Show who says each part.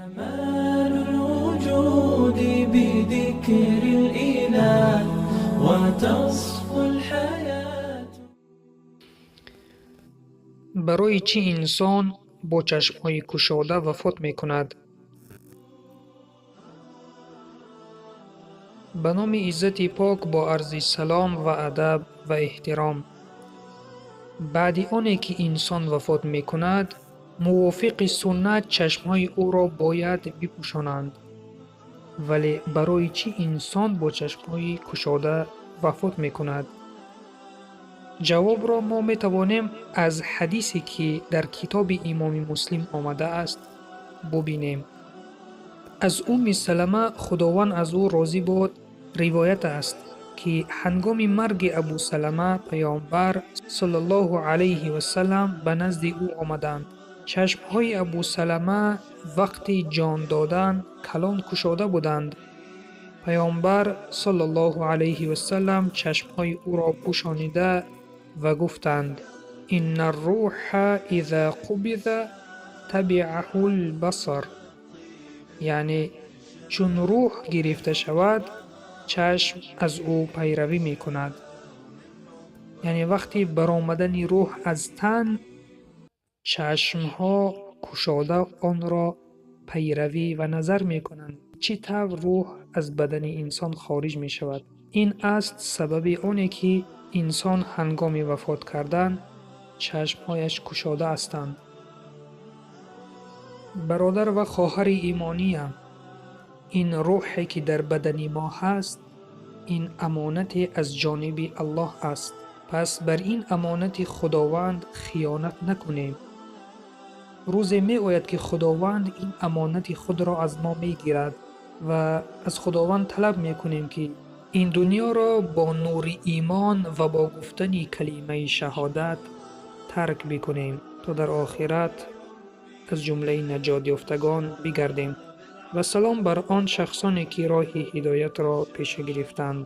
Speaker 1: جمال الوجود بذكر الإله وتصفو الحياة.
Speaker 2: Барои чӣ инсон бо чашмҳои кушода вафот мекунад? Ба номи Иззати Пок бо арзи салом ва адаб ва эҳтиром. Баъди оне ки инсон вафот мекунад, мувофиқи суннат чашмҳои ӯро бояд бипӯшонанд. Вале барои чӣ инсон бо чашмҳои кушода вафот мекунад? Ҷавобро мо метавонем аз ҳадисе, ки дар китоби Имоми Муслим омадааст, бубинем. Аз Умми Салама, Худованд аз ӯ розӣ бод, ривоят аст, ки ҳангоми марги Абу Салама Паёмбар саллаллоҳу алайҳи васаллам ба назди ӯ омаданд. Чашмҳои Абу Салама вақти ҷон додан калон кушода буданд. Паёмбар саллаллоҳу алайҳи васаллам чашмҳои ӯро пӯшонида ва гуфтанд: инна рруҳа иза қубиза табиаҳу лбасар. Яъне чун рӯҳ гирифта шавад, чашм аз ӯ пайравӣ мекунад. Яъне вақти баромадани рӯҳ аз тан, чашмҳо кушода онро пайравӣ ва назар мекунанд. Чӣ тавр рӯҳ аз бадани инсон хориҷ мешавад? Ин аст сабаби оне, ки инсон ҳангоми вафот кардан чашмҳояш кушода ҳастанд. Бародар ва хоҳари имониям, ин рӯҳе, ки дар бадани мо ҳаст, ин амонате аз ҷониби Аллоҳ аст. Пас бар ин амонати Худованд хиёнат накунем. Рӯзе меояд, ки Худованд ин амонати худро аз мо мегирад ва аз Худованд талаб мекунем, ки ин дунёро бо нури имон ва бо гуфтани калимаи шаҳодат тарк бикунем, то дар охират аз ҷумлаи наҷотёфтагон бигардем. Ва салом бар он шахсоне, ки роҳи ҳидоятро пеша гирифтанд.